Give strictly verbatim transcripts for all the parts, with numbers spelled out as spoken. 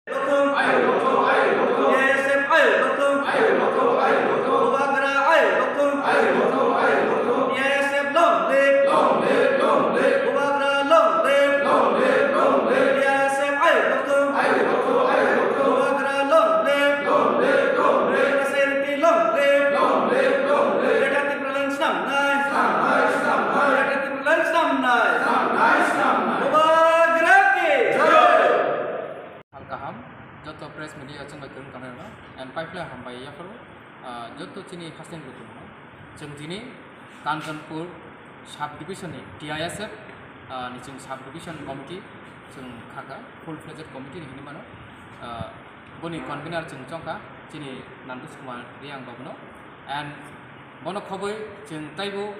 T I S F ayo lokthung. Bubagra ayo lokthung. T I S F long live. Bubagra long live. T I S F ayo lokthung. Bubagra long live. S N P long live. Greater Tipraland snamnai. Greater Tipraland snamnai. Bubagra ki jai. Sal kaham, joto press media chwng bai kwrwng tongnai rokno, and paiphle hambai yapharo, ah, joto chini hasteni lukurokno. Chwng tini Kanchanpur sub division ni T I S F, ah, ni chwng sub division committee chwng khaka, full fledged committee ni hinwi mano. Ah, boni convener chwng chongkha chini Nandush Kumar Riyang babuno, and bono khobwi chwng taibo,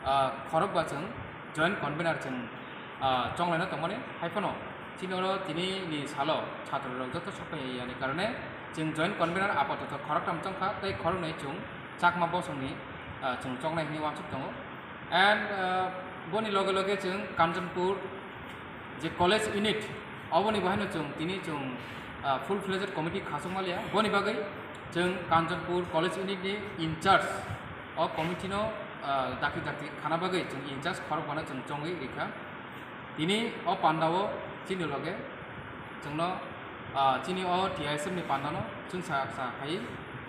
ah, khorokba chwng joint convener chwng ah, chonglaina tongmani, hai phano chini oro tini ni salo chhatro rok joto sok phai yani karone chwng joint convener apatoto khoroktham chongkha tei khoroknwi chwng Chakma bosongni, ah, chwng chongnai hwnwi uansuk tongo. And, ah, boni loge loge chwng Kanchanpur je college unit, oboni bo haino chwng tini chwng, ah, full fledged committee khachuk maliya. Boni bagwi chwng Kanchanpur college unit ni in charge o committee no, ah, dakti dakti khana bagwi chwng in charge khorok bana chwng chongwi rikha. Tini o panda o chini loge chwngno, ah, chini o T I S F ni panda no chwngsa sa phai,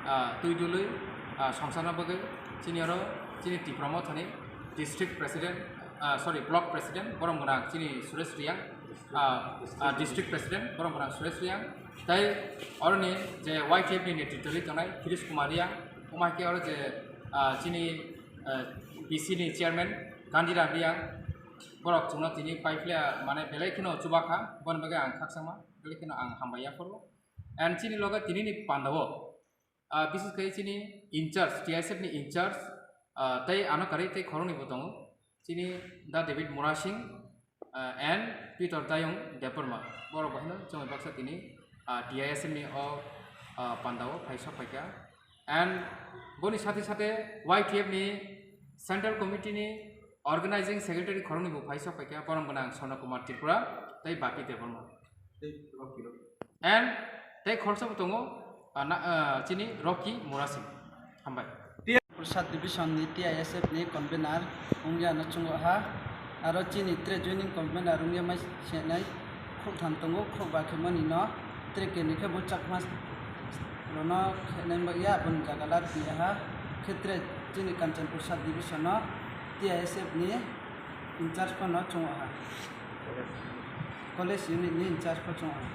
ah, twi dului, ah, songsarna bagwi chini oro chini Tipra Mothani district president, ah, sorry, block president, borom gwnang chini Suresh Riyang, ah, ah, district president, borom gwnang Suresh Riyang, tei oroni je Y T F ni netritwli tongnai Kirish Kumar Riyang, omo hai khe oro je, ah, chini, ah, B C ni chairman Gandhiram Riyang, borok chwngno tini paiphle mane belai kheno chubakha, boni bagwi ang khakchangma belai kheno ang hambai yaphuru. And chini loge tini ni panda o, ah, bises khe chini in charge, T I S F ni in charge, ah, tei ano karwi tei khoroknwi bo tongo. Chini Da David Murasing, ah, and Peter Dayung Debbarma. Borok bo haino chwngno baksa tini, ah, T I S F ni o, ah, panda o phai sok phaikha. And boni sate sate Y T F ni Central Committee ni Organizing Secretary khoroknwi bo phai sok phaikha, borom gwnang Swarna Kumar Tripura tei Bapi Debbarma. And tei khoroksa bo tongo, ah, na, ah, chini Rocky Murasing. Hambai. Sub division ni T I S F ni convener wngya no chungo ha. Aro chini tre joining convener wngya mai senai khuk tham tongo, khuk ba khe mani no tre keni khe bo Chakma rono khenai bagya aboni jaga la twi ha. Khe tre chini Kanchanpur sub division no T I S F ni in charge phano chungo ha. College unit ni in charge pho chungo ha.